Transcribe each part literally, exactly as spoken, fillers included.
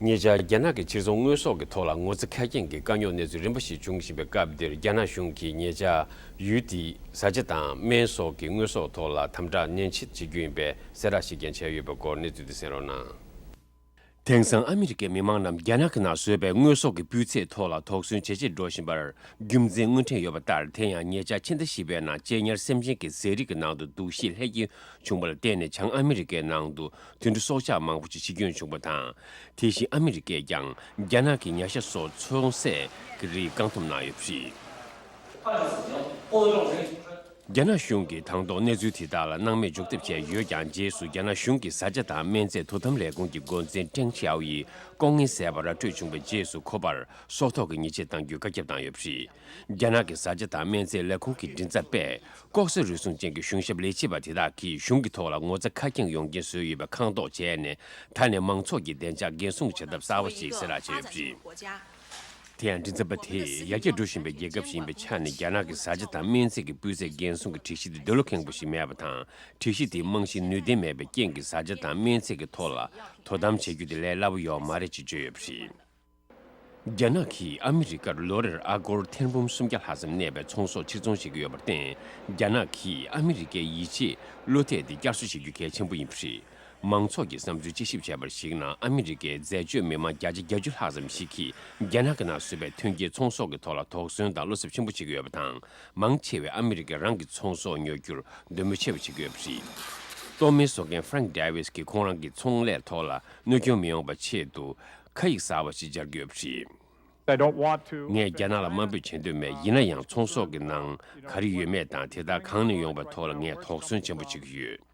ཉེ་ཆར་རྒྱ་ནག་གི་ཕྱིར་ཚོང་དངོས་ཟོག་གི་ཐོག་ལ་ངོ་ཚ་ཁ་སྐྱེངས་ཀྱི་དཀའ་རྙོག་གནས་ཚུལ་རིམ་པ་ཞིག་འབྱུང་བཞིན་པའི་སྐབས་འདིར། རྒྱ་ནག་གཞུང་གིས་ཉེ་ཆར་ཡུལ་དེའི་བཟའ་བཅའ་དང་སྨན་སོགས་ཀྱི་དངོས་ཟོག་ཐོག་ལ་དམ་དྲག་ནན་ཆེ་བྱེད་རྒྱུ་ཡིན་པའི་གསལ་བསྒྲགས་ཤིག་ཀྱང་བྱས་ཡོད་པའི་སྐོར་གནས་ཚུལ་འདི་གསན་རོགས་གནང་། དེང་སང་ཨ་མི་རི་ཀའི་མི་མང་རྣམས་རྒྱ་ནག་གི་ནང་བཟོས་པའི་དངོས་ཟོག་གི་སྤུས་ཚད་ཐོག་ལ་དོགས་ཟོན་ཇེ་ཆེར་འགྲོ་བཞིན་པར་རྒྱུ་མཚན་དངོས་འབྲེལ་ཡོད་པ་ལྟར། དེ་ཡང་ཉེ་ཆར་ཕྱི་ཟླ་བཞི་པའི་ནང་གཅེས་ཉར་སེམས་ཅན་གྱི་ཟས་རིགས་ཀྱི་ནང་དུ་དུག་ཤེད་ལྷད་སྐྱེས་བྱུང་བ་ལ་བརྟེན་ནས། བྱང་ཨ་མི་རི་ཀའི་ནང་དུ་དུད་འགྲོ་སྲོག་ཆགས་མང་པོ་ཞིག་འཆི་སྐྱོན་བྱུང་བ་དང་། དེ་བཞིན་ཨ་མི་རི་ཀས་ཀྱང་རྒྱ་ནག་གི་ཉ་ཤ་སོགས་ཚོང་ཟས་ཀྱི་རིགས་བཀག་སྡོམ་གནང་ཡོད་པ་རེད། རྒྱ་ནག་གཞུང་གིས་དང་ཐོག་གནས་ཚུལ་དེ་དག་ལ་སྣང་མེད་འཇོག་ཐབས་བྱས་ཡོད་ཀྱང་། རྗེས་སུ་རྒྱ་ནག་གཞུང་གི་བཟའ་བཅའ་དང་སྨན་རྫས་དོ་དམ་ལས་ཁུངས་ཀྱི་འགོ་འཛིན་ཀྲེང་ཞའོ་ཡིས་ལྐོག་རྔན་བཟས་པ་ར་སྤྲོད་བྱུང་བའི་རྗེས་སུ། ཁོ་པར་སྲོག་ཐོག་གི་ཉེས་ཆད་གཏང་རྒྱུའི་བཀའ་ཁྱབ་བཏང་ཡོད་པ་རེད། རྒྱ་ནག་གི་བཟའ་བཅའ་དང་སྨན་རྫས་ལས་ཁུངས་ཀྱི་མགྲིན་ཚབ་པས། ལྐོག་ཟ་རུལ་སུངས་ཅན་གྱི་གཞུང་ཞབས་ལས་བྱེད་པ་དེ་དག་གིས་གཞུང་གི་ཐོག་ལ་ངོ་ཚ་ཁ་སྐྱེངས་ཡོང་རྐྱེན་བཟོས་ཡོད་པའི་ཁག་འདོགས་བྱས་ནས། ད་ནས་མང་ཚོགས་ཀྱི་བདེ་འཇགས་འགན་སྲུང་བྱ་ཐབས་གསར་བ་ཞིག་གསལ་བསྒྲགས་བྱས་ཡོད་པ་རེད། དེ་ཡང་མགྲིན་ཚབ་པ་དེས། ཡར་རྒྱས་འགྲོ་བཞིན་པའི་རྒྱལ་ཁབ་ཞིག་ཡིན་པའི་ཆ་ནས། རྒྱ་ནག་གི་བཟའ་བཅའ་དང་སྨན་རྫས་ཀྱི་སྤུས་ཚད་འགན་སྲུང་གི་སྒྲིག་གཞི་དེ་འདོད་བློ་ཁེངས་པོ་ཞིག་མེད་པ་དང་། སྒྲིག་གཞི་དེའི་རྨང་གཞི་ནུས་ལྡན་མེད་པའི་རྐྱེན་གྱིས། བཟའ་བཅའ་དང་སྨན་རྫས་ཀྱི་ཐོག་ལ་དོ་དམ་བྱེད་རྒྱུ་དེ་ལས་སླ་པོ་ཡོད་མ་རེད་ཅེས་བརྗོད་ཡོད་པ་རེད། རྒྱ་ནག་གིས་ཨ་མི་རི་ཀར་ལོ་རེར་ཨ་སྒོར་ཐེར་འབུམ་སུམ་བརྒྱ་ལྷག་ཙམ་གནས་པའི་ཚོང་ཟོག་ཕྱིར་ཚོང་བྱེད་ཀྱི་ཡོད་པར་བརྟེན། རྒྱ་ནག་གིས་ཨ་མི་རི་ཀའི་ཡིད་ཆེས་བློ་གཏད་དེ་བསྐྱར་གསོ་བྱེད་རྒྱུ་གལ་ཆེན་པོ་ཡིན་པ་རེད། མང་ཚོགས་ཀྱི་བསམ་ཚུལ་དཔྱད་ཞིབ་བྱས་པར་གཞིགས་ན། ཨ་མི་རི་ཀའི་འཛད་སྤྱོད་མི་མང་བརྒྱ་ཆ་བརྒྱད་ཅུ་ལྷག་ཙམ་ཞིག་གིས་རྒྱ་ནག་གི་ནང་བཟོས་པའི་ཐོན་སྐྱེད་ཚོང་ཟོག་གི་ཐོག་ལ་དོགས་ཟོན་དང་བློ་འཚབ་ཆེན་པོ་བྱེད་ཀྱི་ཡོད་པ་དང་། མང་ཆེ་བས་ཨ་མི་རི་ཀས་རང་གི་ཚོང་ཟོག་ཉོ་རྒྱུར་འདོད་མོས་ཆེ་བ་བྱེད་ཀྱི་ཡོད་པ་རེད། གཏོར་སྨན་བཟོ་མཁན་Frank Davis གྱིས་ཁོང་རང་གི་ཚོང་ལས་ཐོག་ལ་གནོད་སྐྱོན་མི་ཡོང་བའི་ཆེད་དུ་ཁ་ཡིག་གསར་བ་ཞིག་སྦྱར་གྱི་ཡོད་པ་རེད། I don't want to ངས་རྒྱ་ནག་ལ་དམའ་འབེབས་བྱེད་འདོད་མེད། ཡིན་ན་ཡང་ཚོང་ཟོག་གི་ནང་ག་རེ་ཡོད་མེད་དང་། དེ་དག་གང་ནས་ཡོང་བའི་ཐོག་ལ་ངས་དོགས་ཟོན་ཆེན་པོ་བྱེད་ཀྱི་ཡོད།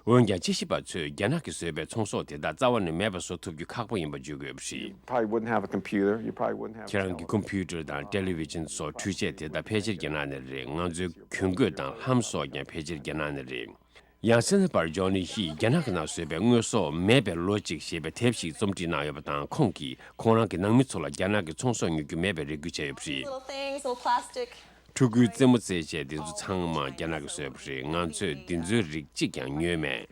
འོན་ཀྱང་དཔྱད་ཞིབ་པ་ཚོས་རྒྱ་ནག་གིས་བཟོས་པའི་ཚོང་ཟོག་དེ་དག་རྩ་བ་ནས་མེད་པ་བཟོ་ཐུབ་རྒྱུ་ཁག་པོ་ཡིན་པ་བརྗོད་ཀྱི་ཡོད་པ་རེད། Probably wouldn't have a computer. You probably wouldn't have a ཁྱེད་རང་གི་ཀམ་པུ་ཊར་དང་ཊེ་ལི་ཝི་ཤན་སོགས་འཕྲུལ་ཆས་དེ་དག་ཕལ་ཆེར་རྒྱ་ནག་ནས་རེད། ང་ཚོའི་གྱོན་གོས་དང་ལྷམ་སོགས་ཀྱང་ཕལ་ཆེར་རྒྱ་ནག་ནས་རེད། ཡང་སེ་ནེ་ཊར་ཇོ་ནི་ཧིས་རྒྱ་ནག་གི་ནང་བཟོས་པའི་དངོས་ཟོག་མེད་པའི་ལོ་གཅིག་ཞེས་པའི་དེབ་ཞིག་རྩོམ་སྒྲིག་གནང་ཡོད་པ་དང་། ཁོང་གིས་ཁོང་རང་གི་ནང་མི་ཚོ་ལ་རྒྱ་ནག་གི་ཚོང་ཟོག་ཉོ་རྒྱུ་མེད་པའི་རེ་སྐུལ་བྱས་ཡོད་པ་རེད། Little things, little plastic. ཕྲུ་གུའི་རྩེད་མོ་རྩེད་ཆས་འདི་ཚོ་ཚང་མ་རྒྱ་ནག་གིས་བཟོས་པ་རེད། ང་ཚོས་འདི་ཚོའི་རིགས་གཅིག་ཀྱང་ཉོས་མེད།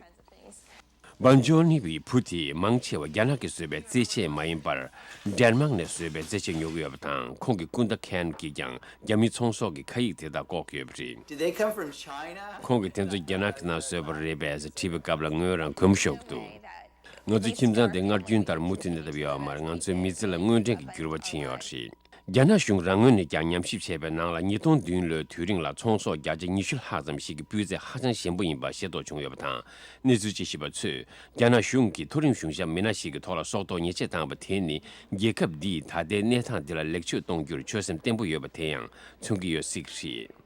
བན་ཇོ་ནི་ཝིའི་བུ་དེས་མང་ཆེ་བ་རྒྱ་ནག་གིས་བཟོས་པའི་རྩེད་ཆས་མ་ཡིན་པར། ཌེན་མཱག་ནས་བཟོས་པའི་རྩེད་ཆས་ཉོ་གི་ཡོད་པ་དང་། ཁོང་གི་སྐུ་ཟླ་ཁེན་གྱིས་ཀྱང་རྒྱ་མིའི་ཚོང་ཟོག་གི་ཁ་ཡིག་དེ་དག་ལྐོག་གི་ཡོད་པ་རེད། Did they come from China? ཁོང་གིས་དེ་ཚོ་རྒྱ་ནག་གི་ནང་བཟོས་པ་རེད་པས་ཟེར་དྲིས་པའི་སྐབས་ལ་ངོས་རང་གོན་པོ་ཤོར་གྱི་འདུག་ང་ཚོའི་ཁྱིམ་ཚང་དེ་སྔར་རྒྱུན་ལྟར་མུ་མཐུད་གནས་ཐབས་ཡོད་མ་རེད། ང་ཚོའི་མི་ཚེ་ལ་དངོས་འབྲེལ་གྱི་འགྱུར་བ་ཕྱིན་ཡོད་རེད། རྒྱ་ནག་གཞུང་རང་ངོས་ནས་ཀྱང་ཉམས་ཞིབ་བྱས་པའི་ནང་ལ། ཉིས་སྟོང་བདུན་ལོའི་དུས་རིང་ལ་ཚོང་ཟོག་བརྒྱ་ཆ་ཉི་ཤུ་ལྷག་ཙམ་ཞིག་གི་སྤུས་ཚད་ཧ་ཅང་ཞན་པོ་ཡིན་པ་ཤེས་རྟོགས་བྱུང་ཡོད་པ་དང་། གནས་ཚུལ་དཔྱད་ཞིབ་པ་ཚོས་རྒྱ་ནག་གཞུང་གིས་མཐོ་རིམ་གཞུང་ཞབས་མི་སྣ་ཞིག་གི་ཐོག་ལ་སྲོག་ཐོག་ཉེས་ཆད་བཏང་བ་དེ་ནི། རྒྱལ་ཁབ་འདིས་ད་ལྟའི་གནས་སྟངས་འདི་ལ་ལེགས་བཅོས་གཏོང་རྒྱུར་ཆོད་སེམས་བརྟན་པོ་ཡོད་པ་དེ་ཡང་མཚོན་གྱི་ཡོད་སྲིད་ཀྱི་རེད།